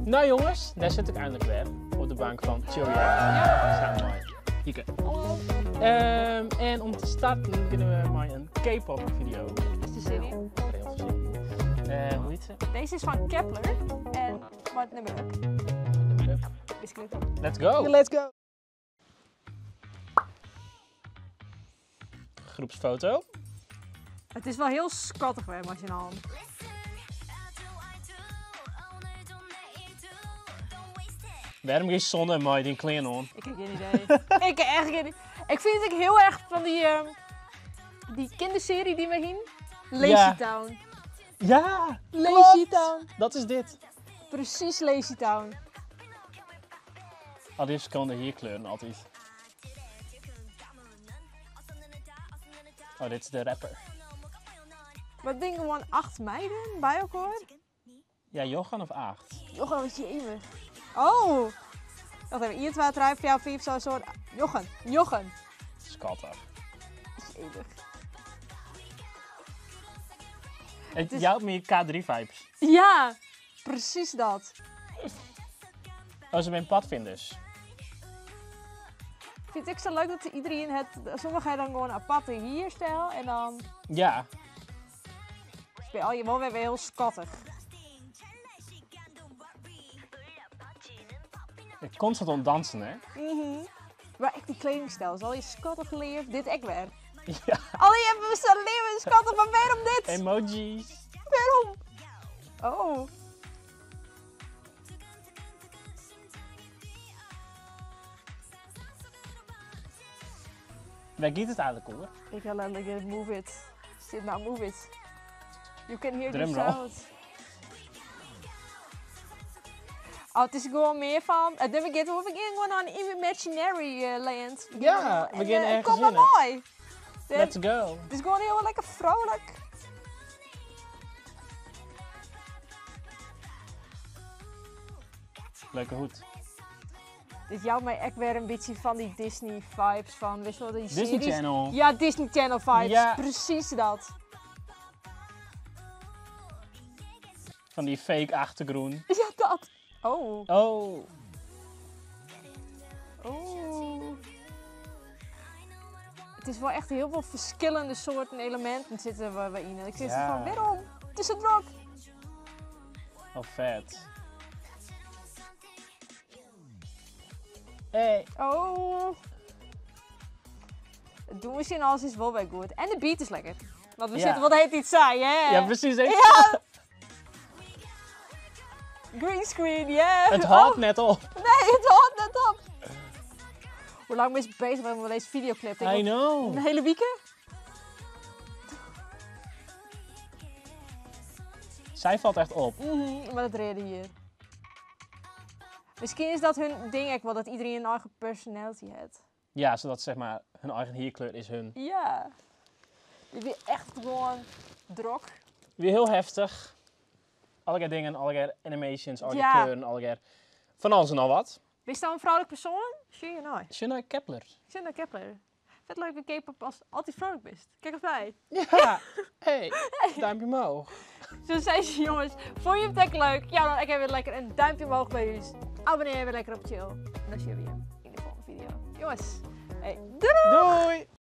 Nou jongens, daar zit ik eindelijk weer. Op de bank van Chill Ja. Samen met Hieke. Hallo. En om te starten kunnen we maar een K-pop video. Is de zin in? Heel veel zin in. Hoe heet ze? Deze is van Kep1er. En wat nummer up. Nummer up. Basically. Let's go! Let's go! Groepsfoto. Het is wel heel schattig bij Marginal. Waarom geen zonne maar die kleren aan? Ik heb geen idee. Ik heb echt geen idee. Ik vind het ook heel erg van die kinderserie die we zien. Lazy Ja. Town. Ja, Lazy klopt. Town. Dat is dit. Precies Lazy Town. Al die verschillende haarkleuren altijd. Oh, dit is de rapper. Wat denk gewoon 8 meiden bij elkaar? Ja, Johan of 8? Johan, wat je eeuwig. Oh! Wacht even, 1, 2, 3, 4, 5, 6, 7, Johan, Johan. Schattig. Eeuwig. Het is- jouwt meer K3 vibes. Ja, precies dat. Oh, ze zijn padvinders. Ik vind het ook zo leuk dat iedereen het... Sommigen hebben dan gewoon een aparte hierstijl en dan... Ja. Bij al je wel weer heel schattig. Het constant om dansen, hè? Maar echt die kledingstijl is al je schattig geleerd. Dit ik weer. Ja. Al je hebben we staan leven schattig, maar waarom dit? Emojis. Waarom? Oh. Waar gaat het eigenlijk over? Ik ga letterlijk move it. Zit nou, move it. You can hear the Drumroll. sound. Oh, het is gewoon meer van... Het nummer gaat we gaan gewoon naar een imaginary land. We Ja, gaan we gaan ergens Kom maar in, hè. mooi. Let's go. Het is gewoon heel lekker vrolijk. Leuke hoed. Dit jouwt mij echt weer een beetje van die Disney vibes van, weet je wel, die Disney series. Channel. Ja, Disney Channel vibes. Ja. Precies dat. Van die fake achtergroen. Ja, dat. Oh. Oh. Oh. Het is wel echt heel veel verschillende soorten elementen zitten we in. Ik zit Ja. van, waarom? Het is een druk. Oh, vet. Hey. Oh. Het doen we zien alles is wel weer goed. En de beat is lekker. Want we Ja. zitten wat heet iets saai, hè? Ja, precies. hè? Ja. Green screen, yeah. Het houdt Oh, net op. nee, het houdt net op. Hoe lang ben je bezig met deze videoclip? Ik I know. Een hele week? Zij valt echt op. Maar dat reden hier. Misschien is dat hun ding ook wel, dat iedereen een eigen personality heeft. Ja, zodat zeg maar hun eigen haarkleur is hun. Ja. Dit is echt gewoon drok. Weer heel heftig. Allerlei dingen, allerlei animations, allerlei Ja. kleuren, allerlei van alles en al wat. Wist je nou een vrouwelijk persoon? Zie je nou? Shania Kepler. Shinna Kepler. Vet leuke K-pop als altijd vrolijk bent. Kijk eens bij. Ja. Hey, duimpje omhoog. Zo zijn ze jongens. Vond je het echt leuk? Ja, dan ik heb weer lekker een duimpje omhoog bij jullie. Abonneer weer lekker op chill. En dan zien we je in de volgende video. Jongens, hey, doei! Doei!